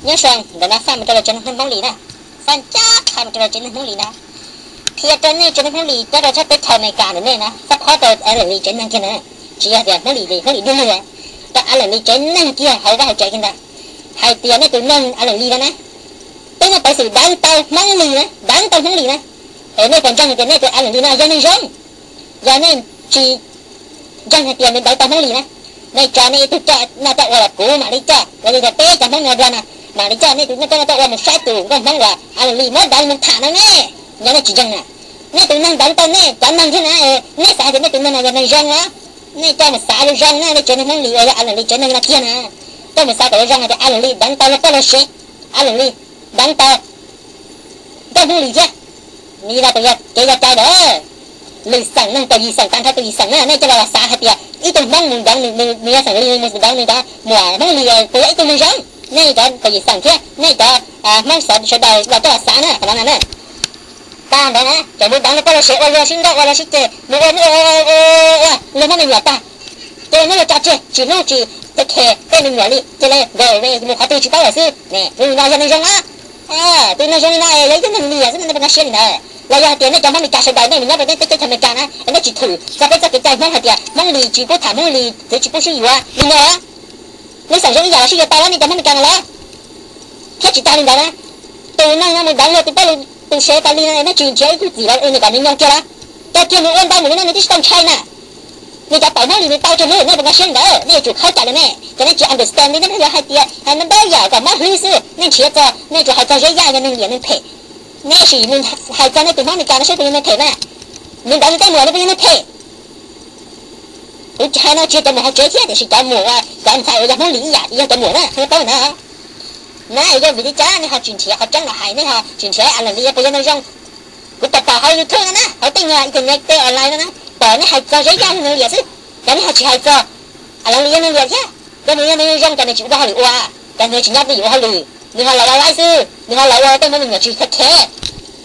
Nyob zoo ntawm no faj mus rau lawv tsev neeg Hmoob Lis na, faj ncaj qha mus rau lawv tsev neeg Hmoob Lis na, qhia rau nej tsev neeg Hmoob Lis nyob rau sab teb chaws Amelikas ntawm nej na, xab phob rau Alan Lee tsev neeg kiag na, tsis yog tias Hmoob Lis, Hmoob Lis dub lug, rau Alan Lee tsev neeg kiag hauv vaj hauv tsev kiag ntag, hais tias nej tus neeg Alan Lee no na, twb muaj peev xwm deev tau Hmoob Lis na, deev tau Hmoob Lis na, es nej puas ntseeg tias nej tus Alan Lee no yog neeg zoo? Yog nej tsis ntseeg hais tias nws deev tau Hmoob Lis na, nej tso nej ib tug coj noj coj ua los kuv mam li coj, los yog tias peb cov Hmoob no dag na, mam li coj nej tus coj noj coj ua mus saib tus nkauj Hmoob uas Alan Lee muab deev mus tham no ne. Yog nej tsis ntseeg na, nej tus neeg deev tau nej cov neeg thiab na, nej xav hais tias nej tus neeg no yog neeg zoo los? Nej coj mus xav zoo zoo na, nej tsev neeg Hmoob Lis uas yog Alan Lee tsev neeg no kiag na, coj mus xav kom zoo zoo hais tias Alan Lee deev tau luag poj luag sev, Alan Lee deev tau nkauj Hmoob Lis thiab. Nws yog tus yog kev yog cai ntawd. Lwm xeem neeg kaum yim xeem tag nrho kaum yim xeem na, nej coj los xav hais tias ib tug Hmoob mus deev nws, nws yog xeem Lis mus deev nws cov muam Hmoob Lis puas yog ib tug neeg zoo? Nej cov kaum yim xeem thiab nej cov Hmoob sawv daws los coj los xav na qhov no na. Tag ntawd na tseem mus deev luag poj luag sev ua luag sib nrauj ua luag sib ceg mus ua ua ua luag Hmoob me nyuam tag. Ces muab luag tso tseg tsis hlub tsis take care tej me nyuam li, cia li nkaum mus qhov twg tsis paub lawm xwb ne. Tus no yog neeg zoo na, tus neeg zoo li no yog ib tug neeg liam xwb, nej puas nkag siab li ntawd? Los yog hais tias nej cov Hmoob Meskas sawv daws nej mus nyob rau teb chaws Meskas na es nej tsis thwm txog peb txoj kev cai Hmoob hais tias Hmoob Lis tsis pub tham Hmoob Lis, txwv tsis pub sib yuav li no, nej xeem zoo ib yam los sib yuav tau los nej cov Hmoob Meskas no los? Thiab tsis tas li ntawd na, tus neeg no mus deev luag tus poj tus sev tas li no nej tsis nrhiav ib tug txim los nws kom nws nyoog kiag los? Coj kiag mus ua ntau mus li no nws twb tsis tau ntshai na. Nws cov tawm Hmoob Lis nws tau tsawg li, nej puas nkag siab li ntawd? Nej yuav tsum khaub cam li ne, ces nej tsis understand li, nej yuav hais tias hais ntau ntau yam kom mob hlwb xwb. Nej nrhiav txog, nej tsuas hais txog Zeb Yaj yog neeg liam neeg phem. Nej sim mus hais txog nej tus Hmoob Meskas no saib puas yog neeg phem na. Nws deev nws tej muam nws puas yog neeg phem? Kuv hais no tsis yog cov muam hauv tsev thiab, tiam sis cov muam uas cov ntxhais uas yog Hmoob Lis ib yam ces yog cov muam na, nej paub na. Na yog vim li cas nej ho tsis nrhiav qhov tseeb los hais, nej ho tsis nrhiav Alan Lee puas yog neeg zoo? Kuv pom pom hauv YouTube no na, hauv tej internet tej online no na, pom nej hais txog Zeb Yaj yog neeg liam xwb, ces nej ho tsis hais txog Alan Lis yog neeg liam thiab. Yog nws yog neeg zoo ces nws tsis ua hauj lwm ua, ces nws tsis nyob twj ywm ua hauj lwm, nws ho los ua laib xwb, nws ho los ua tej Hmoob me nyuam tsis take care.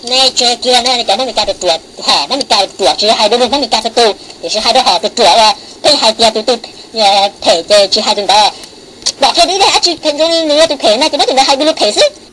Nej tseg kiag na, cov Hmoob Meskas ruam ruam, Hmoob Meskas ruam ruam, tsis hais rau Hmoob Meskas txhua tus, tiam sis hais rau hom ruam ruam uas pheej hais tias tus twg phem ces tsis hais tus ntawd. Pom kiag tus ib daim dab tsi phem zoo li nws yog tus phem na ces muab tus ntawd hais ua li phem xwb.